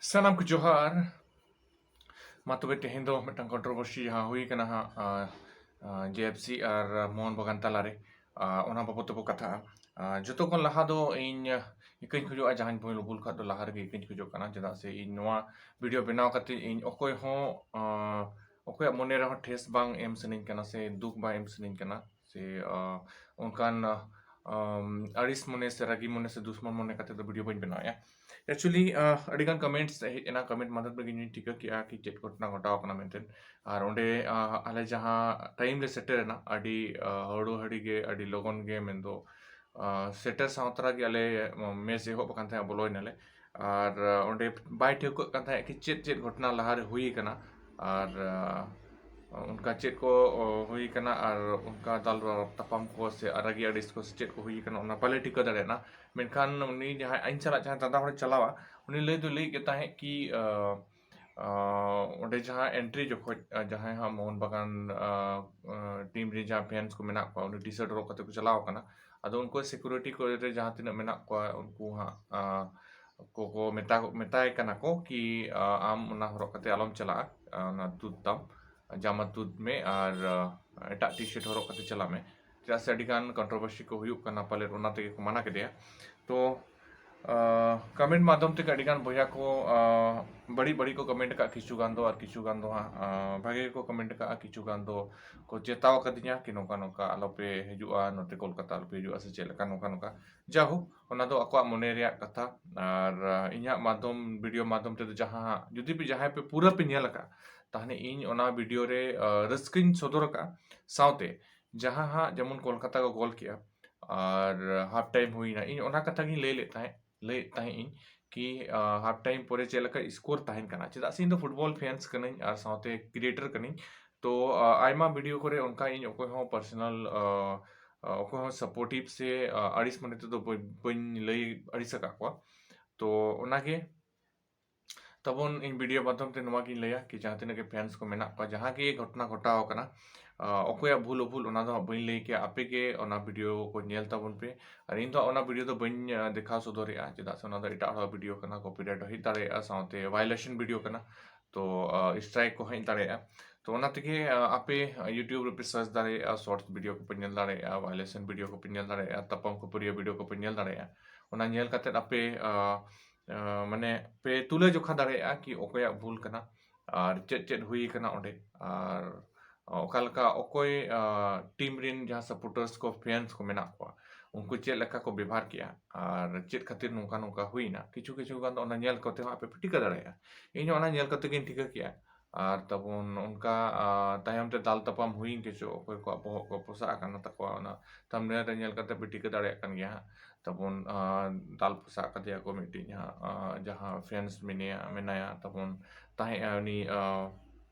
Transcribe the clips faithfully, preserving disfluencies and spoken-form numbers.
ᱥᱟᱱᱟᱢ ᱠᱚ ᱡᱚᱦᱟᱨ᱾ ᱢᱟ ᱛᱚᱵᱮ ᱛᱮᱦᱮᱧ ᱫᱚ ᱢᱤᱫᱴᱟᱝ controversy ᱡᱟᱦᱟᱸ ᱦᱩᱭ ᱠᱟᱱᱟ ᱦᱟᱸᱜ, ᱟᱸ, ᱟᱸ, JFC ᱟᱨ ᱢᱳᱦᱚᱱ ᱵᱟᱜᱟᱱ ᱛᱟᱞᱟᱨᱮ, ᱟᱸ, ᱚᱱᱟ ᱵᱟᱵᱚᱫ ᱛᱮᱵᱚ ᱠᱟᱛᱷᱟᱜᱼᱟ᱾ ᱟᱸ, ᱡᱚᱛᱚ ᱠᱷᱚᱱ ᱞᱟᱦᱟ ᱫᱚ ᱤᱧ, ᱟᱸ, ᱤᱠᱟᱹᱧ ᱠᱷᱚᱡᱚᱜᱼᱟ, ᱡᱟᱦᱟᱸᱧ ᱵᱷᱩᱞ ᱵᱷᱩᱞ ᱠᱷᱟᱡ ᱫᱚ ᱞᱟᱦᱟ ᱨᱮᱜᱮ ᱤᱠᱟᱹᱧ ᱠᱷᱚᱡᱚᱜ ᱠᱟᱱᱟ, ᱪᱮᱫᱟᱜ ᱥᱮ ᱤᱧ ᱱᱚᱣᱟ video ᱵᱮᱱᱟᱣ ᱠᱟᱛᱮ ᱤᱧ ᱚᱠᱚᱭ ᱦᱚᱸ, ᱟᱸ, ᱚᱠᱚᱭᱟᱜ ᱢᱚᱱᱮ ᱨᱮᱦᱚᱸ ᱴᱷᱮᱥ ᱵᱟᱝ ᱮᱢ ᱥᱟᱱᱟᱧ ᱠᱟᱱᱟ ᱥᱮ ᱫᱩᱠ ᱵᱟᱝ ᱮᱢ ᱥᱟᱱᱟᱧ ᱠᱟᱱᱟ ᱥᱮ, ᱟᱸ, ᱚᱱᱠᱟᱱ, ᱟᱸ, ᱟᱹᱲᱤᱥ ᱢᱚᱱᱮ ᱥᱮ ᱨᱟᱹᱜᱤ ᱢᱚᱱᱮ ᱥᱮ ᱫᱩᱥᱢᱚᱱ ᱢᱚᱱᱮ ᱠᱟᱛᱮ ᱫᱚ video ᱵᱟᱹᱧ ᱵᱮᱱᱟᱣᱮᱫᱼᱟ᱾ Actually, ᱟᱸ, ᱟᱹᱰᱤᱜᱟᱱ comments ᱦᱮᱡ ᱮᱱᱟ, comment ᱢᱟᱫᱷᱚᱢ ᱨᱮᱜᱮ ᱤᱧ ᱴᱷᱤᱠᱟᱹ ᱠᱮᱜᱼᱟ ᱠᱤ ᱪᱮᱫ ᱜᱷᱚᱴᱚᱱᱟ ᱜᱷᱚᱴᱟᱣ ᱠᱟᱱᱟ ᱢᱮᱱᱛᱮ᱾ ᱟᱨ ᱚᱸᱰᱮ, ᱟᱸ, ᱟᱞᱮ ᱡᱟᱦᱟᱸ time ᱞᱮ ᱥᱮᱴᱮᱨ ᱮᱱᱟ, ᱟᱹᱰᱤ, ᱟᱸ, ᱦᱟᱹᱲᱩᱦᱟᱹᱲᱤ ᱜᱮ, ᱟᱹᱰᱤ ᱞᱚᱜᱚᱱ ᱜᱮ, ᱢᱮᱱᱫᱚ, ᱟᱸ, ᱥᱮᱴᱮᱨ ᱥᱟᱶ ᱛᱚᱨᱟ ᱜᱮ ᱟᱞᱮ, ᱟᱸ, mess ᱮᱦᱚᱵ ᱟᱠᱟᱱ ᱛᱟᱦᱮᱸᱫ, ᱵᱚᱞᱚᱭᱮᱱᱟᱞᱮ᱾ ᱟᱨ, ᱟᱸ, ᱚᱸᱰᱮ ᱵᱟᱭ ᱴᱷᱟᱹᱣᱠᱟᱹᱜ ᱠᱟᱱ ᱛᱟᱦᱮᱸᱫ ᱠᱤ ᱪᱮᱫ ᱪᱮᱫ ᱜᱷᱚᱴᱚᱱᱟ ᱞᱟᱦᱟᱨᱮ ᱦᱩᱭ ᱟᱠᱟᱱᱟ᱾ ᱟᱨ, ᱟᱸ, ᱚᱱᱠᱟ ᱪᱮᱫ ᱠᱚ, ᱚ, ᱦᱩᱭ ᱟᱠᱟᱱᱟ ᱟᱨ ᱚᱱᱠᱟ ᱫᱟᱞ ᱛᱟᱯᱟᱢ ᱠᱚ ᱥᱮ ᱨᱟᱹᱜᱤ ᱟᱹᱲᱤᱥ ᱠᱚ ᱥᱮ ᱪᱮᱫ ᱠᱚ ᱦᱩᱭ ᱟᱠᱟᱱᱟ, ᱚᱱᱟ ᱵᱟᱞᱮ ᱴᱷᱤᱠᱟᱹ ᱫᱟᱲᱮᱭᱟᱜᱼᱟ᱾ ᱢᱮᱱᱠᱷᱟᱱ ᱩᱱᱤ ᱡᱟᱦᱟᱸᱭ ᱤᱧ ᱥᱟᱞᱟᱜ ᱡᱟᱦᱟᱸᱭ ᱫᱟᱫᱟ ᱦᱚᱲᱮ ᱪᱟᱞᱟᱣᱟ, ᱩᱱᱤ ᱞᱟᱹᱭ ᱫᱚ ᱞᱟᱹᱭ ᱜᱮ ᱛᱟᱦᱮᱸᱫ ᱠᱤ, ᱟᱸ, ᱟᱸ, ᱚᱸᱰᱮ ᱡᱟᱦᱟᱸ entry ᱡᱚᱠᱷᱚᱡ, ᱟᱸ, ᱡᱟᱦᱟᱸᱭ ᱦᱟᱸᱜ ᱢᱳᱦᱚᱱ ᱵᱟᱜᱟᱱ, ᱟᱸ, ᱟᱸ, team ᱨᱮ ᱡᱟᱦᱟᱸ fans ᱠᱚ ᱢᱮᱱᱟᱜ ᱠᱚᱣᱟ, ᱩᱱᱤ T-shirt ᱦᱚᱨᱚᱜ ᱠᱟᱛᱮ ᱠᱚ ᱪᱟᱞᱟᱣ ᱟᱠᱟᱱᱟ᱾ ᱟᱫᱚ ᱩᱱᱠᱩ security ᱠᱚᱨᱮ ᱨᱮ ᱡᱟᱦᱟᱸ ᱛᱤᱱᱟᱹᱜ ᱢᱮᱱᱟᱜ ᱠᱚᱣᱟ, ᱩᱱᱠᱩ ᱦᱟᱸᱜ, ᱟᱸ, ᱠᱚ, ᱠᱚ ᱢᱮᱛᱟ, ᱢᱮᱛᱟᱭ ᱠᱟᱱᱟ ᱠᱚ ᱠᱤ, ᱟᱸ, ᱟᱢ ᱚᱱᱟ ᱦᱚᱨᱚᱜ ᱠᱟᱛᱮ ᱟᱞᱚᱢ ᱪᱟᱞᱟᱜᱼᱟ, ᱟᱸ, ᱚᱱᱟ ᱛᱩᱫ ᱛᱟᱢ, ᱡᱟᱢᱟ ᱛᱩᱫ ᱢᱮ ᱟᱨ, ᱟᱸ, ᱮᱴᱟᱜ T-shirt ᱦᱚᱨᱚᱜ ᱠᱟᱛᱮ ᱪᱟᱞᱟᱜ ᱢᱮ᱾ ᱪᱮᱫᱟᱜ ᱥᱮ ᱟᱹᱰᱤᱜᱟᱱ controversy ᱠᱚ ᱦᱩᱭᱩᱜ ᱠᱟᱱᱟ, ᱯᱟᱞᱮᱫ ᱚᱱᱟ ᱛᱮᱜᱮ ᱠᱚ ᱢᱟᱱᱟ ᱠᱮᱫᱮᱭᱟ᱾ ᱛᱚ, ᱟᱸ, comment ᱢᱟᱫᱽᱫᱷᱚᱢ ᱛᱮᱜᱮ ᱟᱹᱰᱤᱜᱟᱱ ᱵᱚᱭᱦᱟ ᱠᱚ, ᱟᱸ, ᱵᱟᱹᱲᱤᱡ ᱵᱟᱹᱲᱤᱡ ᱠᱚ comment ᱟᱠᱟᱫ, ᱠᱤᱪᱷᱩ ᱜᱟᱱ ᱫᱚ, ᱟᱨ ᱠᱤᱪᱷᱩ ᱜᱟᱱ ᱫᱚ ᱦᱟᱸᱜ, ᱟᱸ, ᱵᱷᱟᱜᱮ ᱜᱮᱠᱚ comment ᱟᱠᱟᱫᱼᱟ, ᱠᱤᱪᱷᱩ ᱜᱟᱱ ᱫᱚ ᱠᱚ ᱪᱮᱛᱟᱣ ᱟᱠᱟᱫᱤᱧᱟ ᱠᱤ ᱱᱚᱝᱠᱟ ᱱᱚᱝᱠᱟ ᱟᱞᱚᱯᱮ ᱦᱤᱡᱩᱜᱼᱟ, ᱱᱚᱛᱮ ᱠᱳᱞᱠᱟᱛᱟ ᱟᱞᱚᱯᱮ ᱦᱤᱡᱩᱜᱼᱟ ᱥᱮ ᱪᱮᱫ ᱞᱮᱠᱟ, ᱱᱚᱝᱠᱟ ᱱᱚᱝᱠᱟ᱾ ᱡᱟᱭᱦᱳᱠ, ᱚᱱᱟ ᱫᱚ ᱟᱠᱚᱣᱟᱜ ᱢᱚᱱᱮ ᱨᱮᱭᱟᱜ ᱠᱟᱛᱷᱟ᱾ ᱟᱨ, ᱟᱸ, ᱤᱧᱟᱹᱜ ᱢᱟᱫᱽᱫᱷᱚᱢ, video ᱢᱟᱫᱽᱫᱷᱚᱢ ᱛᱮᱫᱚ ᱡᱟᱦᱟᱸ ᱦᱟᱸᱜ, ᱡᱩᱫᱤ ᱯᱮ ᱡᱟᱦᱟᱸᱭ ᱯᱮ ᱯᱩᱨᱟᱹ ᱯᱮ ᱧᱮᱞ ᱟᱠᱟᱫ, ᱛᱟᱦᱞᱮ ᱤᱧ ᱚᱱᱟ video ᱨᱮ, ᱟᱸ, ᱨᱟᱹᱥᱠᱟᱹᱧ ᱥᱚᱫᱚᱨ ᱟᱠᱟᱫᱼᱟ᱾ ᱥᱟᱶᱛᱮ ᱡᱟᱦᱟᱸ ᱦᱟᱸᱜ ᱡᱮᱢᱚᱱ ᱠᱳᱞᱠᱟᱛᱟ ᱠᱚ ᱜᱳᱞ ᱠᱮᱜᱼᱟ ᱟᱨ half time ᱦᱩᱭᱱᱟ, ᱤᱧ ᱚᱱᱟ ᱠᱟᱛᱷᱟ ᱜᱤᱧ ᱞᱟᱹᱭ ᱞᱮᱫ ᱛᱟᱦᱮᱸᱫ, ᱞᱟᱹᱭᱮᱫ ᱛᱟᱦᱮᱸᱫ ᱤᱧ ᱠᱤ, ᱟᱸ, half time ᱯᱚᱨᱮ ᱪᱮᱫ ᱞᱮᱠᱟ score ᱛᱟᱦᱮᱱ ᱠᱟᱱᱟ, ᱪᱮᱫᱟᱜ ᱥᱮ ᱤᱧ ᱫᱚ football fans ᱠᱟᱹᱱᱟᱹᱧ ᱟᱨ ᱥᱟᱶᱛᱮ creator ᱠᱟᱹᱱᱟᱹᱧ᱾ ᱛᱚ, ᱟᱸ, ᱟᱭᱢᱟ video ᱠᱚᱨᱮ ᱚᱱᱠᱟ ᱤᱧ ᱚᱠᱚᱭ ᱦᱚᱸ personal, ᱟᱸ, ᱟᱸ, ᱚᱠᱚᱭ ᱦᱚᱸ supportive ᱥᱮ, ᱟᱸ, ᱟᱹᱲᱤᱥ ᱢᱚᱱᱮ ᱛᱮᱫᱚ ᱵᱟᱹᱧ, ᱵᱟᱹᱧ ᱞᱟᱹᱭ ᱟᱹᱲᱤᱥ ᱟᱠᱟᱫ ᱠᱚᱣᱟ᱾ ᱛᱚ, ᱚᱱᱟᱜᱮ ᱛᱟᱵᱚᱱ ᱤᱧ ᱵᱷᱤᱰᱤᱭᱳ ᱢᱟᱫᱽᱫᱷᱚᱢ ᱛᱮ ᱱᱚᱣᱟ ᱜᱤᱧ ᱞᱟᱹᱭᱟ ᱠᱤ ᱡᱟᱦᱟᱸ ᱛᱤᱱᱟᱹᱜ ᱜᱮ ᱯᱷᱮᱱᱥ ᱠᱚ ᱢᱮᱱᱟᱜ ᱠᱚᱣᱟ, ᱡᱟᱦᱟᱸ ᱜᱮ ᱜᱷᱚᱴᱚᱱᱟ ᱜᱷᱚᱴᱟᱣ ᱟᱠᱟᱱᱟ, ᱟᱸ, ᱚᱠᱚᱭᱟᱜ ᱵᱷᱩᱞ ᱚᱵᱷᱩᱞ ᱚᱱᱟ ᱫᱚ ᱦᱟᱸᱜ ᱵᱟᱹᱧ ᱞᱟᱹᱭ ᱠᱮᱭᱟ, ᱟᱯᱮ ᱜᱮ ᱚᱱᱟ ᱵᱷᱤᱰᱤᱭᱳ ᱠᱚ ᱧᱮᱞ ᱛᱟᱵᱚᱱ ᱯᱮ᱾ ᱟᱨ ᱤᱧ ᱫᱚ ᱚᱱᱟ ᱵᱷᱤᱰᱤᱭᱳ ᱫᱚ ᱵᱟᱹᱧ, ᱟᱸ, ᱫᱮᱠᱷᱟᱣ ᱥᱚᱫᱚᱨᱮᱜᱼᱟ, ᱪᱮᱫᱟᱜ ᱥᱮ ᱚᱱᱟ ᱫᱚ ᱮᱴᱟᱜ ᱦᱚᱲᱟᱜ ᱵᱷᱤᱰᱤᱭᱳ ᱠᱟᱱᱟ, ᱠᱚᱯᱤᱨᱟᱭᱤᱴ ᱦᱮᱡ ᱫᱟᱲᱮᱭᱟᱜᱼᱟ, ᱥᱟᱶᱛᱮ ᱵᱷᱟᱭᱳᱞᱮᱥᱚᱱ ᱵᱷᱤᱰᱤᱭᱳ ᱠᱟᱱᱟ, ᱛᱚ, ᱟᱸ, ᱥᱴᱨᱟᱭᱤᱠ ᱠᱚ ᱦᱮᱡ ᱫᱟᱲᱮᱭᱟᱜᱼᱟ᱾ ᱛᱚ ᱚᱱᱟ ᱛᱮᱜᱮ, ᱟᱸ, ᱟᱯᱮ ᱭᱩᱴᱤᱭᱩᱵᱽ ᱨᱮᱯᱮ ᱥᱟᱨᱪ ᱫᱟᱲᱮᱭᱟᱜᱼᱟ, ᱥᱚᱨᱴᱥ ᱵᱷᱤᱰᱤᱭᱳ ᱠᱚᱯᱮ ᱧᱮᱞ ᱫᱟᱲᱮᱭᱟᱜᱼᱟ, ᱵᱷᱟᱭᱳᱞᱮᱥᱚᱱ ᱵᱷᱤᱰᱤᱭᱳ ᱠᱚᱯᱮ ᱧᱮᱞ ᱫᱟᱲᱮᱭᱟᱜᱼᱟ, ᱛᱟᱯᱟᱢ ᱠᱷᱟᱹᱯᱟᱹᱨᱤᱭᱟᱹ ᱵᱷᱤᱰᱤᱭᱳ ᱠᱚᱯᱮ ᱧᱮᱞ ᱫᱟᱲᱮᱭᱟᱜᱼᱟ᱾ ᱚᱱᱟ ᱧᱮᱞ ᱠᱟᱛᱮᱫ ᱟᱯᱮ, ᱟᱸ, ᱟᱸ, ᱢᱟᱱᱮ ᱯᱮ ᱛᱩᱞᱟᱹ ᱡᱚᱠᱷᱟ ᱫᱟᱲᱮᱭᱟᱜᱼᱟ ᱠᱤ ᱚᱠᱚᱭᱟᱜ ᱵᱷᱩᱞ ᱠᱟᱱᱟ ᱟᱨ ᱪᱮᱫ ᱪᱮᱫ ᱦᱩᱭ ᱠᱟᱱᱟ ᱚᱸᱰᱮ, ᱟᱨ ᱚᱠᱟ ᱞᱮᱠᱟ ᱚᱠᱚᱭ, ᱟᱸ, ᱴᱤᱢ ᱨᱮᱱ ᱡᱟᱦᱟᱸ ᱥᱟᱯᱳᱨᱴᱟᱨᱥ ᱠᱚ, ᱯᱷᱮᱱᱥ ᱠᱚ ᱢᱮᱱᱟᱜ ᱠᱚᱣᱟ, ᱩᱱᱠᱩ ᱪᱮᱫ ᱞᱮᱠᱟ ᱠᱚ ᱵᱮᱵᱷᱟᱨ ᱠᱮᱜᱼᱟ ᱟᱨ ᱪᱮᱫ ᱠᱷᱟᱹᱛᱤᱨ ᱱᱚᱝᱠᱟ ᱱᱚᱝᱠᱟ ᱦᱩᱭᱱᱟ, ᱠᱤᱪᱷᱩ ᱠᱤᱪᱷᱩ ᱜᱟᱱ ᱫᱚ ᱚᱱᱟ ᱧᱮᱞ ᱠᱟᱛᱮ ᱦᱚᱸ ᱟᱯᱮ ᱯᱮ ᱴᱷᱤᱠᱟᱹ ᱫᱟᱲᱮᱭᱟᱜᱼᱟ᱾ ᱤᱧ ᱦᱚᱸ ᱚᱱᱟ ᱧᱮᱞ ᱠᱟᱛᱮ ᱜᱤᱧ ᱴᱷᱤᱠᱟᱹ ᱠᱮᱜᱼᱟ᱾ ᱟᱨ ᱛᱟᱵᱚᱱ ᱚᱱᱠᱟ, ᱟᱸ, ᱛᱟᱭᱚᱢ ᱛᱮ ᱫᱟᱞ ᱛᱟᱯᱟᱢ ᱦᱩᱭᱮᱱ ᱜᱮᱪᱚ, ᱚᱠᱚᱭ ᱠᱚᱣᱟᱜ ᱵᱚᱦᱚᱜ ᱠᱚ ᱯᱚᱥᱟᱜ ᱟᱠᱟᱱᱟ ᱛᱟᱠᱚᱣᱟ, ᱚᱱᱟ ᱛᱷᱟᱢᱵᱽᱱᱮᱞ ᱨᱮ ᱧᱮᱞ ᱠᱟᱛᱮ ᱯᱮ ᱴᱷᱤᱠᱟᱹ ᱫᱟᱲᱮᱭᱟᱜ ᱠᱟᱱ ᱜᱮᱭᱟ ᱦᱟᱸᱜ᱾ ᱛᱟᱵᱚᱱ, ᱟᱸ, ᱫᱟᱞ ᱯᱚᱥᱟᱜ ᱠᱟᱫᱮᱭᱟ ᱠᱚ ᱢᱤᱫᱴᱤᱡ ᱦᱟᱸᱜ, ᱟᱸ, ᱡᱟᱦᱟᱸ ᱯᱷᱮᱱᱥ ᱢᱮᱱᱟᱭᱟ, ᱢᱮᱱᱟᱭᱟ ᱛᱟᱵᱚᱱ ᱛᱟᱦᱮᱸᱜᱼᱟ ᱩᱱᱤ, ᱟᱸ,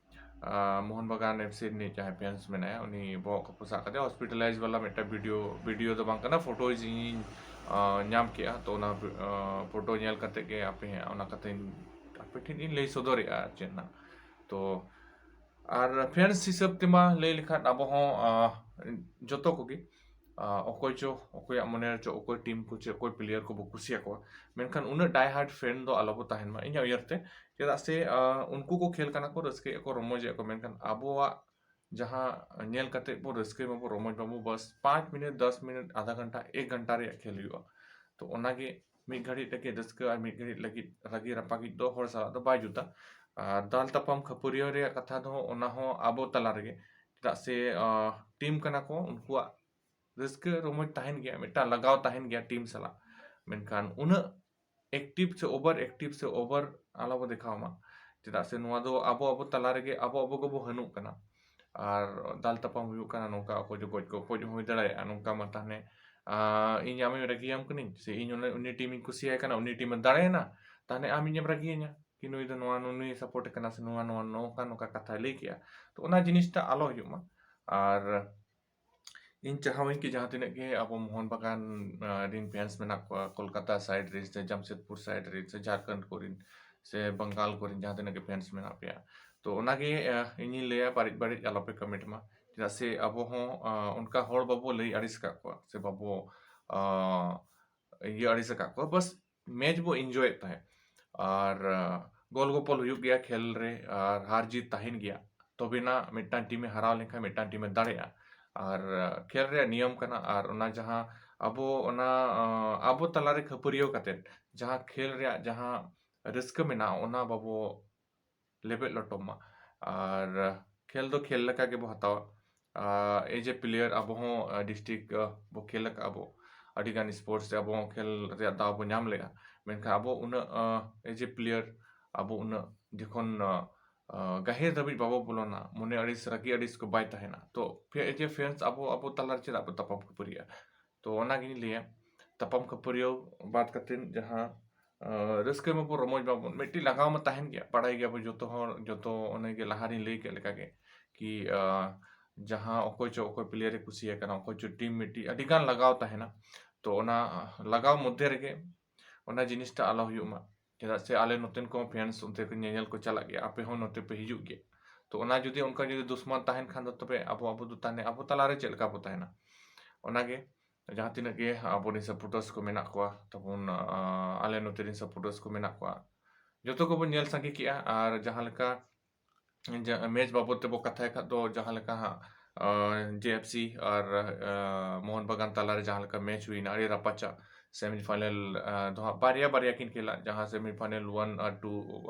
ᱟᱸ, ᱢᱳᱦᱚᱱ ᱵᱟᱜᱟᱱ ᱮᱯᱷ ᱥᱤ ᱨᱤᱱᱤᱡ ᱡᱟᱦᱟᱸᱭ ᱯᱷᱮᱱᱥ ᱢᱮᱱᱟᱭᱟ, ᱩᱱᱤ ᱵᱚᱦᱚᱜ ᱠᱚ ᱯᱚᱥᱟᱜ ᱠᱟᱫᱮᱭᱟ᱾ ᱦᱚᱥᱯᱤᱴᱟᱞᱟᱭᱤᱡᱽ ᱵᱟᱞᱟ ᱢᱤᱫᱴᱟᱝ ᱵᱷᱤᱰᱤᱭᱳ, ᱵᱷᱤᱰᱤᱭᱳ ᱫᱚ ᱵᱟᱝ ᱠᱟᱱᱟ, ᱯᱷᱳᱴᱳ ᱤᱧ, ᱟᱸ, ᱧᱟᱢ ᱠᱮᱜᱼᱟ᱾ ᱛᱚ ᱚᱱᱟ, ᱟᱸ, ᱯᱷᱳᱴᱳ ᱧᱮᱞ ᱠᱟᱛᱮ ᱜᱮ ᱟᱯᱮ ᱦᱟᱸᱜ ᱚᱱᱟ ᱠᱟᱛᱷᱟᱧ ᱟᱯᱮ ᱴᱷᱮᱱ ᱤᱧ ᱞᱟᱹᱭ ᱥᱚᱫᱚᱨᱮᱜᱼᱟ ᱟᱨ ᱪᱮᱫ ᱱᱟᱜ᱾ ᱛᱚ ᱟᱨ ᱯᱷᱮᱱᱥ ᱦᱤᱥᱟᱹᱵ ᱛᱮᱢᱟ ᱞᱟᱹᱭ ᱞᱮᱠᱷᱟᱱ ᱟᱵᱚ ᱦᱚᱸ, ᱟᱸ, ᱡᱚᱛᱚ ᱠᱚᱜᱮ, ᱟᱸ, ᱚᱠᱚᱭ ᱪᱚ, ᱚᱠᱚᱭᱟᱜ ᱢᱚᱱᱮ ᱨᱮ ᱪᱚ ᱚᱠᱚᱭ ᱴᱤᱢ ᱠᱚ ᱪᱮ ᱚᱠᱚᱭ ᱯᱞᱮᱭᱟᱨ ᱠᱚᱵᱚ ᱠᱩᱥᱤᱭᱟᱠᱚᱣᱟ, ᱢᱮᱱᱠᱷᱟᱱ ᱩᱱᱟᱹᱜ ᱰᱟᱭ ᱦᱟᱨᱰ ᱯᱷᱮᱱ ᱫᱚ ᱟᱞᱚᱵᱚ ᱛᱟᱦᱮᱱ ᱢᱟ ᱤᱧᱟᱹᱜ ᱩᱭᱦᱟᱹᱨ ᱛᱮ᱾ ᱪᱮᱫᱟᱜ ᱥᱮ, ᱟᱸ, ᱩᱱᱠᱩ ᱠᱚ ᱠᱷᱮᱞ ᱠᱟᱱᱟ ᱠᱚ, ᱨᱟᱹᱥᱠᱟᱹᱭᱮᱫ ᱠᱚ, ᱨᱚᱢᱚᱡᱮᱫ ᱠᱚ, ᱢᱮᱱᱠᱷᱟᱱ ᱟᱵᱚᱣᱟᱜ ᱡᱟᱦᱟᱸ ᱧᱮᱞ ᱠᱟᱛᱮ ᱵᱚ ᱨᱟᱹᱥᱠᱟᱹᱭ ᱢᱟᱵᱚ, ᱨᱚᱢᱚᱡᱽ ᱢᱟᱵᱚ, ᱵᱟᱥ ᱯᱟᱸᱪ ᱢᱤᱱᱤᱴ, ᱫᱚᱥ ᱢᱤᱱᱤᱴ, ᱟᱫᱷᱟ ᱜᱷᱚᱱᱴᱟ, ᱮᱠ ᱜᱷᱚᱱᱴᱟ ᱨᱮᱭᱟᱜ ᱠᱷᱮᱞ ᱦᱩᱭᱩᱜᱼᱟ᱾ ᱛᱚ ᱚᱱᱟᱜᱮ ᱢᱤᱫ ᱜᱷᱟᱹᱲᱤᱡ ᱞᱟᱹᱜᱤᱫ ᱨᱟᱹᱥᱠᱟᱹ ᱟᱨ ᱢᱤᱫ ᱜᱷᱟᱹᱲᱤᱡ ᱞᱟᱹᱜᱤᱫ ᱨᱟᱹᱜᱤ ᱨᱟᱯᱟᱜᱤᱡ ᱫᱚ ᱦᱚᱲ ᱥᱟᱞᱟᱜ ᱫᱚ ᱵᱟᱭ ᱡᱩᱛᱟ᱾ ᱟᱨ ᱫᱟᱞ ᱛᱟᱯᱟᱢ ᱠᱷᱟᱹᱯᱟᱹᱨᱤᱭᱟᱹ ᱨᱮᱭᱟᱜ ᱠᱟᱛᱷᱟ ᱫᱚ ᱚᱱᱟ ᱦᱚᱸ ᱟᱵᱚ ᱛᱟᱞᱟ ᱨᱮᱜᱮ, ᱪᱮᱫᱟᱜ ᱥᱮ, ᱟᱸ, ᱴᱤᱢ ᱠᱟᱱᱟ ᱠᱚ, ᱩᱱᱠᱩᱣᱟᱜ ᱨᱟᱹᱥᱠᱟᱹ ᱨᱚᱢᱚᱡᱽ ᱛᱟᱦᱮᱱ ᱜᱮᱭᱟ, ᱢᱤᱫᱴᱟᱝ ᱞᱟᱜᱟᱣ ᱛᱟᱦᱮᱱ ᱜᱮᱭᱟ ᱴᱤᱢ ᱥᱟᱞᱟᱜ, ᱢᱮᱱᱠᱷᱟᱱ ᱩᱱᱟᱹᱜ ᱮᱠᱴᱤᱵᱷ ᱥᱮ ᱳᱵᱷᱟᱨ ᱮᱠᱴᱤᱵᱷ ᱥᱮ ᱳᱵᱷᱟᱨ ᱟᱞᱚᱵᱚ ᱫᱮᱠᱷᱟᱣ ᱢᱟ, ᱪᱮᱫᱟᱜ ᱥᱮ ᱱᱚᱣᱟ ᱫᱚ ᱟᱵᱚ ᱟᱵᱚ ᱛᱟᱞᱟ ᱨᱮᱜᱮ ᱟᱵᱚ ᱟᱵᱚ ᱜᱮᱵᱚ ᱦᱟᱹᱱᱩᱜ ᱠᱟᱱᱟ᱾ ᱟᱨ ᱫᱟᱞ ᱛᱟᱯᱟᱢ ᱦᱩᱭᱩᱜ ᱠᱟᱱᱟ ᱱᱚᱝᱠᱟ, ᱚᱠᱚᱭ ᱫᱚ ᱜᱚᱡ ᱜᱚᱯᱚᱡ ᱦᱚᱸ ᱦᱩᱭ ᱫᱟᱲᱮᱭᱟᱜᱼᱟ ᱱᱚᱝᱠᱟ ᱢᱟ᱾ ᱛᱟᱦᱚᱞᱮ, ᱟᱸ, ᱤᱧ ᱟᱢᱤᱧ ᱨᱟᱹᱜᱤᱭᱟᱢ ᱠᱟᱹᱱᱟᱹᱧ ᱥᱮ ᱤᱧ ᱩᱱᱤ, ᱩᱱᱤ ᱴᱤᱢ ᱤᱧ ᱠᱩᱥᱤᱭᱟᱭ ᱠᱟᱱᱟ, ᱩᱱᱤ ᱴᱤᱢ ᱮ ᱫᱟᱲᱮᱭᱮᱱᱟ, ᱛᱟᱦᱚᱞᱮ ᱟᱢ ᱤᱧᱮᱢ ᱨᱟᱹᱜᱤᱭᱟᱹᱧᱟ ᱠᱤ ᱱᱩᱭ ᱫᱚ ᱱᱚᱣᱟ, ᱱᱩᱭ ᱥᱟᱯᱳᱨᱴ ᱮ ᱠᱟᱱᱟ ᱥᱮ ᱱᱚᱣᱟ, ᱱᱚᱣᱟ ᱱᱚᱝᱠᱟ ᱱᱚᱝᱠᱟ ᱠᱟᱛᱷᱟᱭ ᱞᱟᱹᱭ ᱠᱮᱜᱼᱟ᱾ ᱛᱚ ᱚᱱᱟ ᱡᱤᱱᱤᱥᱴᱟ ᱟᱞᱚ ᱦᱩᱭᱩᱜ ᱢᱟ᱾ ᱟᱨ ᱤᱧ ᱪᱟᱦᱟᱣᱟᱹᱧ ᱠᱤ ᱡᱟᱦᱟᱸ ᱛᱤᱱᱟᱹᱜ ᱜᱮ ᱟᱵᱚ ᱢᱳᱦᱚᱱ ᱵᱟᱜᱟᱱ, ᱟᱸ, ᱨᱤᱱ ᱯᱷᱮᱱᱥ ᱢᱮᱱᱟᱜ ᱠᱚᱣᱟ, ᱠᱳᱞᱠᱟᱛᱟ ᱥᱟᱭᱤᱰ ᱨᱮ ᱥᱮ ᱡᱟᱢᱥᱮᱫᱽᱯᱩᱨ ᱥᱟᱭᱤᱰ ᱨᱮ ᱥᱮ ᱡᱷᱟᱲᱠᱷᱚᱸᱰ ᱠᱚᱨᱮᱱ, ᱥᱮ ᱵᱟᱝᱜᱟᱞ ᱠᱚᱨᱮᱱ ᱡᱟᱦᱟᱸ ᱛᱤᱱᱟᱹᱜ ᱜᱮ ᱯᱷᱮᱱᱥ ᱢᱮᱱᱟᱜ ᱯᱮᱭᱟ, ᱛᱚ ᱚᱱᱟᱜᱮ ᱤᱧᱤᱧ ᱞᱟᱹᱭᱟ, ᱵᱟᱹᱲᱤᱡ ᱵᱟᱹᱲᱤᱡ ᱟᱞᱚᱯᱮ ᱠᱚᱢᱮᱱᱴ ᱢᱟ᱾ ᱪᱮᱫᱟᱜ ᱥᱮ ᱟᱵᱚ ᱦᱚᱸ ᱚᱱᱠᱟ ᱦᱚᱲ ᱵᱟᱵᱚ ᱞᱟᱹᱭ ᱟᱹᱲᱤᱥ ᱟᱠᱟᱫ ᱠᱚᱣᱟ ᱥᱮ ᱵᱟᱵᱚ ᱤᱭᱟᱹ ᱟᱹᱲᱤᱥ ᱟᱠᱟᱫ ᱠᱚᱣᱟ, ᱵᱟᱥ ᱢᱮᱪ ᱵᱚ ᱤᱱᱡᱚᱭᱮᱫ ᱛᱟᱦᱮᱸᱫ᱾ ᱟᱨ ᱜᱳᱞ ᱜᱳᱯᱚᱞ ᱦᱩᱭᱩᱜ ᱜᱮᱭᱟ ᱠᱷᱮᱞ ᱨᱮ, ᱟᱨ ᱦᱟᱨ ᱡᱤᱛ ᱛᱟᱦᱮᱱ ᱜᱮᱭᱟ, ᱛᱚᱵᱮᱱᱟ ᱢᱤᱫᱴᱟᱝ ᱴᱤᱢᱮ ᱦᱟᱨᱟᱣ ᱞᱮᱱᱠᱷᱟᱱ ᱢᱤᱫᱴᱟᱝ ᱴᱤᱢᱮ ᱫᱟᱲᱮᱭᱟᱜᱼᱟ᱾ ᱟᱨ ᱠᱷᱮᱞ ᱨᱮᱭᱟᱜ ᱱᱤᱭᱚᱢ ᱠᱟᱱᱟ᱾ ᱟᱨ ᱚᱱᱟ ᱡᱟᱦᱟᱸ ᱟᱵᱚ ᱚᱱᱟ ᱟᱵᱚ ᱛᱟᱞᱟᱨᱮ ᱠᱷᱟᱹᱯᱟᱹᱨᱤᱭᱟᱹᱣ ᱠᱟᱛᱮ ᱡᱟᱦᱟᱸ ᱠᱷᱮᱞ ᱨᱮᱭᱟᱜ ᱡᱟᱦᱟᱸ ᱨᱟᱹᱥᱠᱟᱹ ᱢᱮᱱᱟᱜᱼᱟ, ᱚᱱᱟ ᱵᱟᱵᱚ ᱞᱮᱵᱮᱫ ᱞᱚᱴᱚᱢ ᱢᱟ᱾ ᱟᱨ ᱠᱷᱮᱞ ᱫᱚ ᱠᱷᱮᱞ ᱞᱮᱠᱟ ᱜᱮᱵᱚ ᱦᱟᱛᱟᱣᱟ᱾ ᱮᱡ ᱮ ᱯᱞᱮᱭᱟᱨ ᱟᱵᱚ ᱦᱚᱸ ᱰᱤᱥᱴᱨᱤᱠᱴ ᱵᱚ ᱠᱷᱮᱞ ᱟᱠᱟᱫᱼᱟ ᱵᱚ, ᱟᱹᱰᱤᱜᱟᱱ ᱥᱯᱳᱨᱴᱥ ᱨᱮ ᱟᱵᱚ ᱦᱚᱸ ᱠᱷᱮᱞ ᱨᱮᱭᱟᱜ ᱫᱟᱣ ᱵᱚ ᱧᱟᱢ ᱞᱮᱫᱼᱟ᱾ ᱢᱮᱱᱠᱷᱟᱱ ᱟᱵᱚ ᱩᱱᱟᱹᱜ ᱮᱡ ᱮ ᱯᱞᱮᱭᱟᱨ ᱟᱵᱚ ᱩᱱᱟᱹᱜ ᱡᱚᱠᱷᱚᱱ ᱜᱟᱹᱦᱤᱨ ᱫᱷᱟᱹᱵᱤᱡ ᱵᱟᱵᱚ ᱵᱚᱞᱚᱱᱟ, ᱢᱚᱱᱮ ᱟᱹᱲᱤᱥ ᱨᱟᱹᱜᱤ ᱟᱹᱲᱤᱥ ᱠᱚ ᱵᱟᱭ ᱛᱟᱦᱮᱱᱟ, ᱛᱚ ᱮᱡ ᱮ ᱯᱷᱮᱱᱥ ᱟᱵᱚ ᱟᱵᱚ ᱛᱟᱞᱟᱨᱮ ᱪᱮᱫᱟᱜ ᱵᱚ ᱛᱟᱯᱟᱢ ᱠᱷᱟᱹᱯᱟᱹᱨᱤᱜᱼᱟ? ᱛᱚ ᱚᱱᱟᱜᱤᱧ ᱞᱟᱹᱭᱟ, ᱛᱟᱯᱟᱢ ᱠᱷᱟᱹᱯᱟᱹᱨᱤᱭᱟᱹᱣ ᱵᱟᱫ ᱠᱟᱛᱮ ᱡᱟᱦᱟᱸ ᱨᱟᱹᱥᱠᱟᱹᱭ ᱢᱟᱵᱚᱱ, ᱨᱚᱢᱚᱡᱽ ᱢᱟᱵᱚᱱ, ᱢᱤᱫᱴᱤᱡ ᱞᱟᱜᱟᱣ ᱢᱟ ᱛᱟᱦᱮᱱ ᱜᱮᱭᱟ, ᱵᱟᱲᱟᱭ ᱜᱮᱭᱟᱵᱚᱱ ᱡᱚᱛᱚ ᱦᱚᱲ, ᱡᱚᱛᱚ ᱚᱱᱮ ᱜᱮ ᱞᱟᱦᱟ ᱨᱤᱧ ᱞᱟᱹᱭ ᱠᱮᱫ ᱞᱮᱠᱟ ᱜᱮ ᱠᱤ ᱡᱟᱦᱟᱸ ᱚᱠᱚᱭ ᱪᱚ ᱚᱠᱚᱭ ᱯᱞᱮᱭᱟᱨ ᱮ ᱠᱩᱥᱤᱭᱟᱭ ᱠᱟᱱᱟ, ᱚᱠᱚᱭ ᱪᱚ ᱴᱤᱢ ᱢᱤᱫᱴᱤᱡ ᱟᱹᱰᱤ ᱜᱟᱱ ᱞᱟᱜᱟᱣ ᱛᱟᱦᱮᱱᱟ᱾ ᱛᱚ ᱚᱱᱟ ᱞᱟᱜᱟᱣ ᱢᱚᱫᱽᱫᱷᱮ ᱨᱮᱜᱮ ᱚᱱᱟ ᱡᱤᱱᱤᱥᱴᱟ ᱟᱞᱚ ᱦᱩᱭᱩᱜ ᱢᱟ᱾ ᱪᱮᱫᱟᱜ ᱥᱮ ᱟᱞᱮ ᱱᱚᱛᱮᱱ ᱠᱚ ᱯᱷᱮᱱᱥ ᱚᱱᱛᱮ ᱠᱚ ᱧᱮᱧᱮᱞ ᱠᱚ ᱪᱟᱞᱟᱜ ᱜᱮᱭᱟ, ᱟᱯᱮ ᱦᱚᱸ ᱱᱚᱛᱮ ᱯᱮ ᱦᱤᱡᱩᱜ ᱜᱮᱭᱟ᱾ ᱛᱚ ᱚᱱᱟ ᱡᱩᱫᱤ ᱚᱱᱠᱟ ᱡᱩᱫᱤ ᱫᱩᱥᱢᱟᱱ ᱛᱟᱦᱮᱱ ᱠᱷᱟᱱ ᱫᱚ ᱛᱚᱵᱮ ᱟᱵᱚ ᱟᱵᱚ ᱫᱚ ᱛᱟᱦᱞᱮ ᱟᱵᱚ ᱛᱟᱞᱟᱨᱮ ᱪᱮᱫ ᱞᱮᱠᱟ ᱵᱚ ᱛᱟᱦᱮᱱᱟ? ᱚᱱᱟᱜᱮ ᱡᱟᱦᱟᱸ ᱛᱤᱱᱟᱹᱜ ᱜᱮ ᱟᱵᱚᱨᱮᱱ ᱥᱟᱯᱳᱨᱴᱟᱨᱥ ᱠᱚ ᱢᱮᱱᱟᱜ ᱠᱚᱣᱟ ᱛᱟᱵᱚᱱ, ᱟᱞᱮ ᱱᱚᱛᱮ ᱨᱮᱱ ᱥᱟᱯᱳᱨᱴᱟᱨᱥ ᱠᱚ ᱢᱮᱱᱟᱜ ᱠᱚᱣᱟ, ᱡᱚᱛᱚ ᱠᱚᱵᱚᱱ ᱧᱮᱞ ᱥᱟᱸᱜᱮ ᱠᱮᱜᱼᱟ᱾ ᱟᱨ ᱡᱟᱦᱟᱸ ᱞᱮᱠᱟ ᱢᱮᱪ ᱵᱟᱵᱚᱫ ᱛᱮᱵᱚ ᱠᱟᱛᱷᱟᱭ ᱠᱷᱟᱡ ᱫᱚ ᱡᱟᱦᱟᱸ ᱞᱮᱠᱟ ᱦᱟᱸᱜ ᱡᱮ ᱮᱯᱷ ᱥᱤ ᱟᱨ ᱢᱳᱦᱚᱱ ᱵᱟᱜᱟᱱ ᱛᱟᱞᱟᱨᱮ ᱡᱟᱦᱟᱸ ᱞᱮᱠᱟ ᱢᱮᱪ ᱦᱩᱭᱱᱟ, ᱟᱹᱰᱤ ᱨᱟᱯᱟᱪᱟᱜ ᱥᱮᱢᱤ ᱯᱷᱟᱭᱱᱮᱞ ᱫᱚ ᱦᱟᱸᱜ ᱵᱟᱨᱭᱟ ᱵᱟᱨᱭᱟ ᱠᱤᱱ ᱠᱷᱮᱞᱟ, ᱡᱟᱦᱟᱸ ᱥᱮᱢᱤ ᱯᱷᱟᱭᱱᱮᱞ ᱚᱣᱟᱱ ᱟᱨ ᱴᱩ,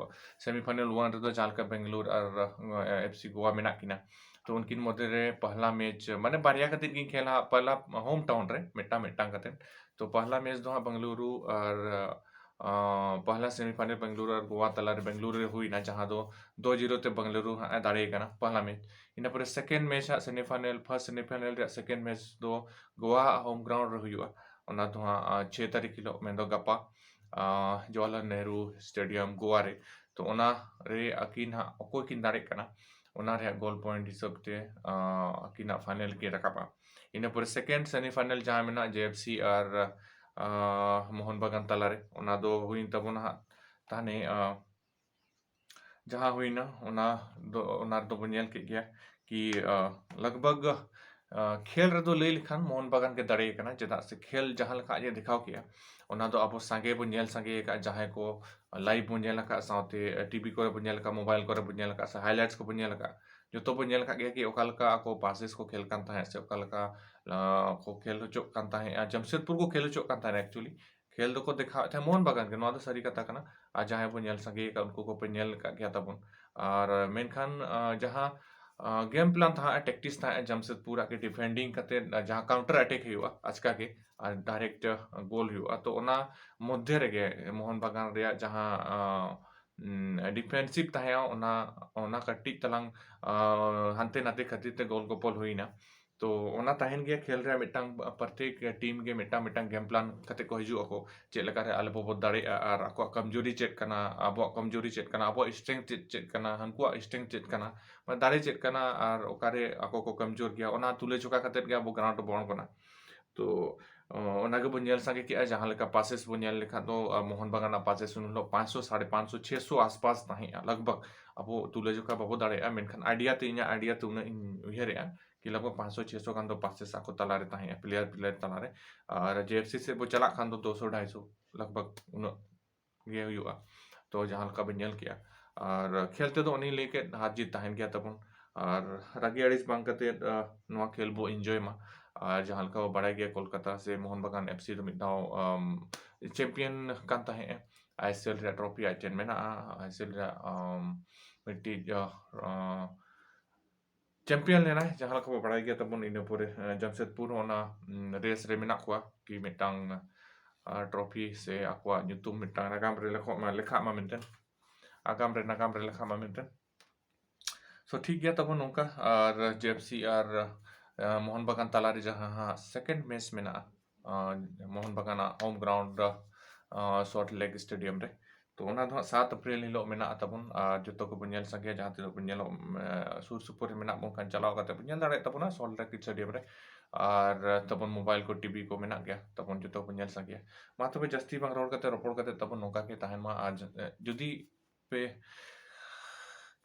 ᱥᱮᱢᱤ ᱯᱷᱟᱭᱱᱮᱞ ᱚᱣᱟᱱ ᱨᱮᱫᱚ ᱡᱟᱦᱟᱸ ᱞᱮᱠᱟ Bangalore R F C Goa ᱢᱮᱱᱟᱜ ᱠᱤᱱᱟ, ᱛᱚ ᱩᱱᱠᱤᱱ ᱢᱚᱫᱽᱫᱷᱮ ᱨᱮ ᱯᱟᱦᱞᱟ ᱢᱮᱪ ᱢᱟᱱᱮ ᱵᱟᱨᱭᱟ ᱠᱟᱛᱮ ᱠᱤᱱ ᱠᱷᱮᱞᱟ, ᱯᱟᱦᱞᱟ ᱦᱳᱢ ᱴᱟᱣᱩᱱ ᱨᱮ ᱢᱤᱫᱴᱟᱝ ᱢᱤᱫᱴᱟᱝ ᱠᱟᱛᱮ᱾ ᱛᱚ ᱯᱟᱦᱞᱟ ᱢᱮᱪ ᱫᱚ ᱦᱟᱸᱜ ᱵᱮᱝᱜᱟᱞᱩᱨᱩ ᱟᱨ ᱯᱟᱦᱞᱟ ᱥᱮᱢᱤ ᱯᱷᱟᱭᱱᱮᱞ ᱵᱮᱝᱜᱟᱞᱩᱨᱩ ᱟᱨ ᱜᱳᱣᱟ ᱛᱟᱞᱟᱨᱮ ᱵᱮᱝᱜᱟᱞᱩᱨᱩ ᱨᱮ ᱦᱩᱭᱱᱟ, ᱡᱟᱦᱟᱸ ᱫᱚ ᱫᱩ ᱡᱤᱨᱳ ᱛᱮ ᱵᱮᱝᱜᱟᱞᱩᱨᱩ ᱦᱟᱸᱜ ᱮ ᱫᱟᱲᱮ ᱠᱟᱱᱟ ᱯᱟᱦᱞᱟ ᱢᱮᱪ᱾ ᱤᱱᱟᱹ ᱯᱚᱨᱮ ᱥᱮᱠᱮᱱᱰ ᱢᱮᱪ ᱦᱟᱸᱜ semi final, first semi final ᱨᱮᱭᱟᱜ ᱥᱮᱠᱮᱱᱰ ᱢᱮᱪ ᱫᱚ ᱜᱳᱣᱟ ᱦᱟᱸᱜ ᱦᱳᱢ ᱜᱨᱟᱣᱩᱱᱰ ᱨᱮ ᱦᱩᱭᱩᱜᱼᱟ᱾ ᱚᱱᱟ ᱫᱚ ᱦᱟᱸᱜ ᱪᱷᱚᱭ ᱛᱟᱹᱨᱤᱠᱷ ᱦᱤᱞᱳᱜ, ᱢᱮᱱᱫᱚ ᱜᱟᱯᱟ, ᱡᱚᱣᱟᱦᱚᱨᱞᱟᱞ ᱱᱮᱦᱨᱩ ᱥᱴᱮᱰᱤᱭᱟᱢ ᱜᱳᱣᱟ ᱨᱮ᱾ ᱛᱚ ᱚᱱᱟ ᱨᱮ ᱟᱹᱠᱤᱱ ᱦᱟᱸᱜ ᱚᱠᱚᱭ ᱠᱤᱱ ᱫᱟᱲᱮᱜ ᱠᱟᱱᱟ, ᱚᱱᱟ ᱨᱮᱭᱟᱜ ᱜᱳᱞ ᱯᱚᱭᱮᱱᱴ ᱦᱤᱥᱟᱹᱵ ᱛᱮ ᱟᱹᱠᱤᱱᱟᱜ ᱯᱷᱟᱭᱱᱮᱞ ᱠᱤᱱ ᱨᱟᱠᱟᱵᱼᱟ᱾ ᱤᱱᱟᱹ ᱯᱚᱨᱮ ᱥᱮᱠᱮᱱᱰ ᱥᱮᱢᱤ ᱯᱷᱟᱭᱱᱮᱞ ᱡᱟᱦᱟᱸ ᱢᱮᱱᱟᱜᱼᱟ ᱡᱮ ᱮᱯᱷ ᱥᱤ ᱟᱨ ᱢᱳᱦᱚᱱ ᱵᱟᱜᱟᱱ ᱛᱟᱞᱟᱨᱮ, ᱚᱱᱟ ᱫᱚ ᱦᱩᱭᱮᱱ ᱛᱟᱵᱚᱱᱟ ᱦᱟᱸᱜ ᱛᱟᱦᱞᱮ ᱡᱟᱦᱟᱸ ᱦᱩᱭᱱᱟ, ᱚᱱᱟ ᱫᱚ, ᱚᱱᱟ ᱨᱮᱫᱚ ᱵᱚᱱ ᱧᱮᱞ ᱠᱮᱫ ᱜᱮᱭᱟ ᱠᱤ ᱞᱟᱜᱽᱵᱷᱟᱜᱽ ᱠᱷᱮᱞ ᱨᱮᱫᱚ ᱞᱟᱹᱭ ᱞᱮᱠᱷᱟᱱ ᱢᱳᱦᱚᱱ ᱵᱟᱜᱟᱱ ᱜᱮ ᱫᱟᱲᱮ ᱠᱟᱱᱟ᱾ ᱪᱮᱫᱟᱜ ᱥᱮ ᱠᱷᱮᱞ ᱡᱟᱦᱟᱸ ᱞᱮᱠᱟ ᱟᱡ ᱮ ᱫᱮᱠᱷᱟᱣ ᱠᱮᱜᱼᱟ, ᱚᱱᱟ ᱫᱚ ᱟᱵᱚ ᱥᱟᱸᱜᱮ ᱵᱚᱱ ᱧᱮᱞ ᱥᱟᱸᱜᱮ ᱟᱠᱟᱫ, ᱡᱟᱦᱟᱸᱭ ᱠᱚ ᱞᱟᱭᱤᱵᱷ ᱵᱚᱱ ᱧᱮᱞ ᱟᱠᱟᱫ, ᱥᱟᱶᱛᱮ ᱴᱤᱵᱷᱤ ᱠᱚᱨᱮ ᱵᱚᱱ ᱧᱮᱞ ᱟᱠᱟᱫ, ᱥᱮ ᱦᱟᱭᱞᱟᱭᱤᱴᱥ ᱠᱚᱵᱚᱱ ᱧᱮᱞ ᱟᱠᱟᱫ, ᱡᱚᱛᱚ ᱵᱚᱱ ᱧᱮᱞ ᱟᱠᱟᱫ ᱜᱮᱭᱟ ᱠᱤ ᱚᱠᱟ ᱞᱮᱠᱟ ᱟᱠᱚ ᱯᱟᱥᱮᱥ ᱠᱚ ᱠᱷᱮᱞ ᱠᱟᱱ ᱛᱟᱦᱮᱸᱫ, ᱥᱮ ᱚᱠᱟ ᱞᱮᱠᱟ ᱠᱚ ᱠᱷᱮᱞ ᱦᱚᱪᱚᱜ ᱠᱟᱱ ᱛᱟᱦᱮᱸᱫᱼᱟ, ᱡᱟᱢᱥᱮᱫᱽᱯᱩᱨ ᱠᱚ ᱠᱷᱮᱞ ᱦᱚᱪᱚᱜ ᱠᱟᱱ ᱛᱟᱦᱮᱸᱫ᱾ ᱮᱠᱪᱩᱭᱮᱞᱤ ᱠᱷᱮᱞ ᱫᱚᱠᱚ ᱫᱮᱠᱷᱟᱣᱮᱫ ᱛᱟᱦᱮᱸᱫ ᱢᱳᱦᱚᱱ ᱵᱟᱜᱟᱱ ᱜᱮ, ᱱᱚᱣᱟ ᱫᱚ ᱥᱟᱹᱨᱤ ᱠᱟᱛᱷᱟ ᱠᱟᱱᱟ᱾ ᱟᱨ ᱡᱟᱦᱟᱸᱭ ᱵᱚᱱ ᱧᱮᱞ ᱥᱟᱸᱜᱮ ᱟᱠᱟᱫ, ᱩᱱᱠᱩ ᱠᱚᱯᱮ ᱧᱮᱞ ᱟᱠᱟᱫ ᱜᱮᱭᱟ ᱛᱟᱵᱚᱱ᱾ ᱟᱨ ᱢᱮᱱᱠᱷᱟᱱ ᱡᱟᱦᱟᱸ ᱜᱮᱢ ᱯᱞᱟᱱ ᱛᱟᱦᱮᱸᱫ, ᱴᱮᱠᱴᱤᱠᱥ ᱛᱟᱦᱮᱸᱫ ᱡᱟᱢᱥᱮᱫᱽᱯᱩᱨ ᱟᱜ ᱜᱮ, ᱰᱤᱯᱷᱮᱱᱰᱤᱝ ᱠᱟᱛᱮ ᱡᱟᱦᱟᱸ ᱠᱟᱣᱩᱱᱴᱟᱨ ᱮᱴᱮᱠ ᱦᱩᱭᱩᱜᱼᱟ ᱟᱪᱠᱟ ᱜᱮ, ᱟᱨ ᱰᱟᱭᱨᱮᱠᱴ ᱜᱳᱞ ᱦᱩᱭᱩᱜᱼᱟ, ᱛᱚ ᱚᱱᱟ ᱢᱚᱫᱽᱫᱷᱮ ᱨᱮᱜᱮ ᱢᱳᱦᱚᱱ ᱵᱟᱜᱟᱱ ᱨᱮᱭᱟᱜ ᱡᱟᱦᱟᱸ ᱰᱤᱯᱷᱮᱱᱥᱤᱵᱷ ᱛᱟᱦᱮᱸᱜᱼᱟ, ᱚᱱᱟ, ᱚᱱᱟ ᱠᱟᱹᱴᱤᱡ ᱛᱟᱞᱟᱝ ᱦᱟᱱᱛᱮ ᱱᱟᱛᱮ ᱠᱷᱟᱹᱛᱤᱨ ᱛᱮ ᱜᱳᱞ ᱜᱳᱯᱚᱞ ᱦᱩᱭᱱᱟ᱾ ᱛᱚ ᱚᱱᱟ ᱛᱟᱦᱮᱱ ᱜᱮᱭᱟ ᱠᱷᱮᱞ ᱨᱮᱭᱟᱜ ᱢᱤᱫᱴᱟᱝ, ᱯᱨᱚᱛᱛᱮᱠ ᱴᱤᱢ ᱜᱮ ᱢᱤᱫᱴᱟᱝ ᱢᱤᱫᱴᱟᱝ ᱜᱮᱢ ᱯᱞᱟᱱ ᱠᱟᱛᱮ ᱠᱚ ᱦᱤᱡᱩᱜ ᱟᱠᱚ, ᱪᱮᱫ ᱞᱮᱠᱟᱨᱮ ᱟᱞᱮ ᱵᱟᱵᱚ ᱫᱟᱲᱮᱭᱟᱜᱼᱟ ᱟᱨ ᱟᱠᱚᱣᱟᱜ ᱠᱚᱢᱡᱳᱨᱤ ᱪᱮᱫ ᱠᱟᱱᱟ, ᱟᱵᱚᱣᱟᱜ ᱠᱚᱢᱡᱳᱨᱤ ᱪᱮᱫ ᱠᱟᱱᱟ, ᱟᱵᱚᱣᱟᱜ ᱥᱴᱨᱮᱝᱛᱷ ᱪᱮᱫ, ᱪᱮᱫ ᱠᱟᱱᱟ, ᱦᱟᱱᱠᱩᱣᱟᱜ ᱥᱴᱨᱮᱝᱛᱷ ᱪᱮᱫ ᱠᱟᱱᱟ, ᱢᱟᱱᱮ ᱫᱟᱲᱮ ᱪᱮᱫ ᱠᱟᱱᱟ ᱟᱨ ᱚᱠᱟᱨᱮ ᱟᱠᱚ ᱠᱚ ᱠᱚᱢᱡᱳᱨ ᱜᱮᱭᱟ, ᱚᱱᱟ ᱛᱩᱞᱟᱹ ᱡᱚᱠᱷᱟ ᱠᱟᱛᱮ ᱜᱮ ᱟᱵᱚ ᱜᱨᱟᱣᱩᱱᱰ ᱨᱮᱵᱚᱱ ᱟᱬᱜᱚᱱᱟ᱾ ᱛᱚ ᱚᱱᱟ ᱜᱮᱵᱚᱱ ᱧᱮᱞ ᱥᱟᱸᱜᱮ ᱠᱮᱜᱼᱟ᱾ ᱡᱟᱦᱟᱸ ᱞᱮᱠᱟ ᱯᱟᱥᱮᱥ ᱵᱚᱱ ᱧᱮᱞ ᱞᱮᱠᱷᱟᱱ ᱫᱚ ᱢᱳᱦᱚᱱ ᱵᱟᱜᱟᱱ ᱨᱮᱱᱟᱜ ᱯᱟᱥᱮᱥ ᱩᱱ ᱦᱤᱞᱳᱜ ᱯᱟᱸᱪᱥᱚ, ᱥᱟᱲᱮ ᱯᱟᱸᱪᱥᱚ, ᱪᱷᱮᱥᱚ ᱟᱥᱯᱟᱥ ᱛᱟᱦᱮᱸᱜᱼᱟ ᱞᱟᱜᱽᱵᱷᱟᱜᱽ᱾ ᱟᱵᱚ ᱛᱩᱞᱟᱹ ᱡᱚᱠᱷᱟ ᱵᱟᱵᱚ ᱫᱟᱲᱮᱭᱟᱜᱼᱟ, ᱢᱮᱱᱠᱷᱟᱱ ᱟᱭᱰᱤᱭᱟ ᱛᱮ, ᱤᱧᱟᱹᱜ ᱟᱭᱰᱤᱭᱟ ᱛᱮ ᱩᱱᱟᱹᱜ ᱤᱧ ᱩᱭᱦᱟᱹᱨᱮᱜᱼᱟ ᱠᱤ ᱞᱟᱜᱽᱵᱷᱟᱜᱽ ᱯᱟᱸᱪᱥᱚ ᱪᱷᱮᱥᱚ ᱜᱟᱱ ᱫᱚ ᱯᱟᱥᱮᱥ ᱟᱠᱚ ᱛᱟᱞᱟᱨᱮ ᱛᱟᱦᱮᱸᱜᱼᱟ, ᱯᱞᱮᱭᱟᱨ ᱯᱞᱮᱭᱟᱨ ᱛᱟᱞᱟᱨᱮ᱾ ᱟᱨ ᱡᱮ ᱮᱯᱷ ᱥᱤ ᱥᱮᱫ ᱵᱚ ᱪᱟᱞᱟᱜ ᱠᱷᱟᱱ ᱫᱚ ᱫᱩᱥᱚ ᱰᱷᱟᱭᱥᱚ ᱞᱟᱜᱽᱵᱷᱟᱜᱽ ᱩᱱᱟᱹᱜ ᱜᱮ ᱦᱩᱭᱩᱜᱼᱟ᱾ ᱛᱚ ᱡᱟᱦᱟᱸ ᱞᱮᱠᱟ ᱵᱚᱱ ᱧᱮᱞ ᱠᱮᱜᱼᱟ, ᱟᱨ ᱠᱷᱮᱞ ᱛᱮᱫᱚ ᱚᱱᱮᱧ ᱞᱟᱹᱭ ᱠᱮᱫ, ᱦᱟᱨ ᱡᱤᱛ ᱛᱟᱦᱮᱱ ᱜᱮᱭᱟ ᱛᱟᱵᱚᱱ᱾ ᱟᱨ ᱨᱟᱹᱜᱤ ᱟᱹᱲᱤᱥ ᱵᱟᱝ ᱠᱟᱛᱮᱫ ᱱᱚᱣᱟ ᱠᱷᱮᱞ ᱵᱚ ᱤᱱᱡᱚᱭ ᱢᱟ᱾ ᱟᱨ ᱡᱟᱦᱟᱸ ᱞᱮᱠᱟ ᱵᱚ ᱵᱟᱲᱟᱭ ᱜᱮᱭᱟ, ᱠᱳᱞᱠᱟᱛᱟ ᱥᱮ ᱢᱳᱦᱚᱱ ᱵᱟᱜᱟᱱ ᱮᱯᱷ ᱥᱤ ᱫᱚ ᱢᱤᱫ ᱫᱷᱟᱣ ᱪᱟᱢᱯᱤᱭᱟᱱ ᱠᱟᱱ ᱛᱟᱦᱮᱸᱜᱼᱟ᱾ ᱟᱭ ᱮᱥ ᱮᱞ ᱨᱮᱭᱟᱜ ᱴᱨᱚᱯᱷᱤ ᱟᱡ ᱴᱷᱮᱱ ᱢᱮᱱᱟᱜᱼᱟ, ᱟᱭ ᱮᱥ ᱮᱞ ᱨᱮᱭᱟᱜ ᱢᱤᱫᱴᱤᱡ ᱪᱟᱢᱯᱤᱭᱟᱱ ᱞᱮᱱᱟᱭ, ᱡᱟᱦᱟᱸ ᱞᱮᱠᱟ ᱵᱚ ᱵᱟᱲᱟᱭ ᱜᱮᱭᱟ ᱛᱟᱵᱚᱱ᱾ ᱤᱱᱟᱹ ᱯᱚᱨᱮ ᱡᱟᱢᱥᱮᱫᱽᱯᱩᱨ ᱦᱚᱸ ᱚᱱᱟ ᱨᱮᱥ ᱨᱮ ᱢᱮᱱᱟᱜ ᱠᱚᱣᱟ ᱠᱤ ᱢᱤᱫᱴᱟᱝ ᱴᱨᱚᱯᱷᱤ ᱥᱮ ᱟᱠᱚᱣᱟᱜ ᱧᱩᱛᱩᱢ ᱢᱤᱫᱴᱟᱝ ᱱᱟᱜᱟᱢ ᱨᱮ ᱞᱮᱠᱷᱚᱜ ᱢᱟ, ᱞᱮᱠᱷᱟᱜ ᱢᱟ ᱢᱮᱱᱛᱮ, ᱟᱜᱟᱢ ᱨᱮ ᱱᱟᱜᱟᱢ ᱨᱮ ᱞᱮᱠᱷᱟᱜ ᱢᱟ ᱢᱮᱱᱛᱮ᱾ ᱥᱚ ᱴᱷᱤᱠ ᱜᱮᱭᱟ ᱛᱟᱵᱚᱱ ᱱᱚᱝᱠᱟ᱾ ᱟᱨ ᱡᱮ ᱮᱯᱷ ᱥᱤ ᱟᱨ ᱢᱳᱦᱚᱱ ᱵᱟᱜᱟᱱ ᱛᱟᱞᱟᱨᱮ ᱡᱟᱦᱟᱸ ᱦᱟᱸᱜ ᱥᱮᱠᱮᱱᱰ ᱢᱮᱪ ᱢᱮᱱᱟᱜᱼᱟ ᱢᱳᱦᱚᱱ ᱵᱟᱜᱟᱱᱟᱜ ᱦᱳᱢ ᱜᱨᱟᱣᱩᱱᱰ ᱥᱚᱞᱴ ᱞᱮᱠ ᱥᱴᱮᱰᱤᱭᱟᱢ ᱨᱮ, ᱛᱚ ᱚᱱᱟ ᱫᱚ ᱦᱟᱸᱜ ᱥᱟᱛ ᱮᱯᱨᱤᱞ ᱦᱤᱞᱳᱜ ᱢᱮᱱᱟᱜᱼᱟ ᱛᱟᱵᱚᱱ᱾ ᱟᱨ ᱡᱚᱛᱚ ᱠᱚᱵᱚᱱ ᱧᱮᱞ ᱥᱟᱸᱜᱮᱭᱟ, ᱡᱟᱦᱟᱸ ᱛᱤᱱᱟᱹᱜ ᱵᱚᱱ ᱧᱮᱞᱚᱜ, ᱥᱩᱨ ᱥᱩᱯᱩᱨ ᱨᱮ ᱢᱮᱱᱟᱜ ᱵᱚᱱ ᱠᱷᱟᱱ ᱪᱟᱞᱟᱣ ᱠᱟᱛᱮ ᱵᱚᱱ ᱧᱮᱞ ᱫᱟᱲᱮᱭᱟᱜ ᱛᱟᱵᱚᱱᱟ ᱥᱚᱞᱴ ᱞᱮᱠ ᱥᱴᱮᱰᱤᱭᱟᱢ ᱨᱮ᱾ ᱟᱨ ᱛᱟᱵᱚᱱ ᱢᱳᱵᱟᱭᱤᱞ ᱠᱚ, ᱴᱤᱵᱷᱤ ᱠᱚ ᱢᱮᱱᱟᱜ ᱜᱮᱭᱟ ᱛᱟᱵᱚᱱ, ᱡᱚᱛᱚ ᱵᱚᱱ ᱧᱮᱞ ᱥᱟᱸᱜᱮᱭᱟ᱾ ᱢᱟ ᱛᱚᱵᱮ ᱡᱟᱹᱥᱛᱤ ᱵᱟᱝ ᱨᱚᱲ ᱠᱟᱛᱮ, ᱨᱚᱯᱚᱲ ᱠᱟᱛᱮ ᱛᱟᱵᱚᱱ ᱱᱚᱝᱠᱟ ᱜᱮ ᱛᱟᱦᱮᱱ ᱢᱟ᱾ ᱟᱨ ᱡ-, ᱡᱩᱫᱤ ᱯᱮ,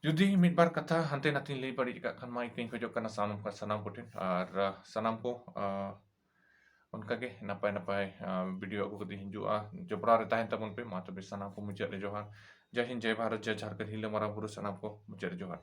ᱡᱩᱫᱤ ᱢᱤᱫ ᱵᱟᱨ ᱠᱟᱛᱷᱟ ᱦᱟᱱᱛᱮ ᱱᱟᱛᱮᱧ ᱞᱟᱹᱭ ᱵᱟᱹᱲᱤᱡ ᱟᱠᱟᱫ ᱠᱷᱟᱱ ᱢᱟ, ᱤᱠᱟᱹᱧ ᱠᱷᱚᱡᱚᱜ ᱠᱟᱱᱟ ᱥᱟᱱᱟᱢ, ᱥᱟᱱᱟᱢ ᱠᱚᱴᱷᱮᱱ᱾ ᱟᱨ, ᱟ, ᱥᱟᱱᱟᱢ ᱠᱚ, ᱟ, ᱚᱱᱠᱟᱜᱮ ᱱᱟᱯᱟᱭ ᱱᱟᱯᱟᱭ, ᱟ, ᱵᱷᱤᱰᱤᱭᱳ ᱟᱹᱜᱩ ᱠᱟᱛᱮ ᱦᱤᱡᱩᱜᱼᱟ᱾ ᱡᱚᱯᱲᱟᱣ ᱨᱮ ᱛᱟᱦᱮᱱ ᱛᱟᱵᱚᱱ ᱯᱮ᱾ ᱢᱟ ᱛᱚᱵᱮ ᱥᱟᱱᱟᱢ ᱠᱚ ᱢᱩᱪᱟᱹᱫ ᱨᱮ ᱡᱚᱦᱟᱨ᱾ ᱡᱟᱭ ᱦᱤᱱᱫ, ᱡᱟᱭ ᱵᱷᱟᱨᱚᱛ, ᱡᱟᱭ ᱡᱷᱟᱨᱠᱷᱚᱸᱰ, ᱦᱤᱞᱟᱹ ᱢᱟᱨᱟᱝ ᱵᱩᱨᱩ, ᱥᱟᱱᱟᱢ ᱠᱚ ᱢᱩᱪᱟᱹᱫ ᱨᱮ ᱡᱚᱦᱟᱨ᱾